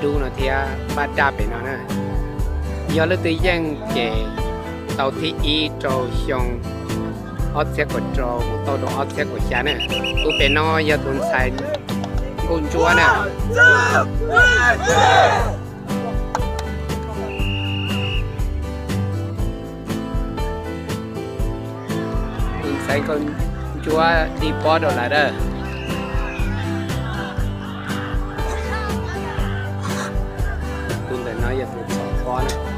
dub no thiab pab daj pem no na. Yog leej twg yeej ces tau thib ib rau xyoo ob txhiab kaum rau mus tau rau ob txhiab kaum xya na. Tus pem no yog tus ntxhais nkauj ntsuab na. Tus ntxhais nkauj ntsuab li pob rau lawm a. Tus ntawm no yog tus txhom pob na.